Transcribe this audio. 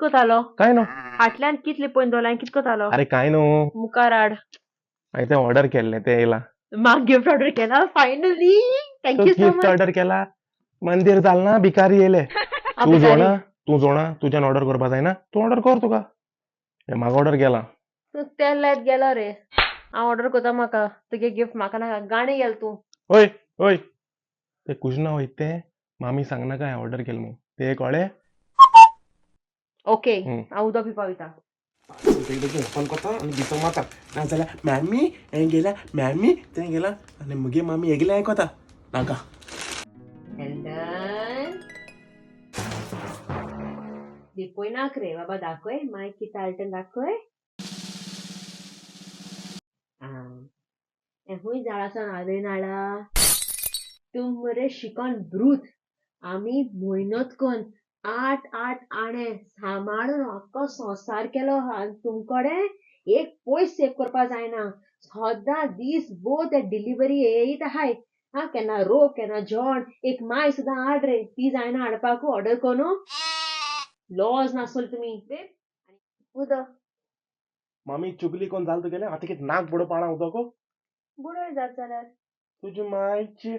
कितको जालो? काय न्हू. फाटल्यान कितले पयन दोलाय कितको जालो? अरे काय न्हू. मुखार हाड. हांवें तें ऑर्डर केल्लें तें येयलां. म्हाका गिफ्ट ऑर्डर केला finally. Thank you so gift much. Order केला, मंदीर जालना भिकारी येयले. तूं जोणा, तूं जोणा, तुज्यान ऑर्डर करपा जायना, तूं ऑर्डर कर तुका. हें म्हाका ऑर्डर केला. तूं तेल लायत गेलो रे. हांव ऑर्डर करता म्हाका तुगे गिफ्ट म्हाका नाका. गाणें गेल तूं. ओय ओय, ते कुजना वयता तें मामी सांगनाका हांवें ऑर्डर केलें म्हणून. तें कळ्ळें? ओके. हम्म. हांव उदक पिवपा वयता. ओपन करता आनी भितर मारता, नाजाल्यार मॅमी हें गेल्या, मॅमी तें गेला आनी मुगे मामी हेगेलें आयकता नाका. एल्डन, लिपय नाक रे बाबा. दाखय माय कितें हाडटा तें दाखय. आं, हें खूंय झाडासान हाडून हाडा? तूं मरे शिकोन ब्रूत. आमी म्हयनोत कन्न आठ आठ आणें सांबाळून आख्खो संवसार केलो आनी तुमकोडे एक पयस सेव करपा जायना. सदां दीस भोर ते डिलिव्हरी येयत आहाय. आं, केन्ना रोप केन्ना जेवण. एक माय सुद्दां हाड रे, ती जायना हाडपाकू ऑर्डर करून. लॉज नासतली तुमी. उदक. मामी चुगली कोण जाल तुगेलें? आतां कितें नाक बुडोवपा पाणा उदक? बुडय जात जाल्यार. तुजी मायची.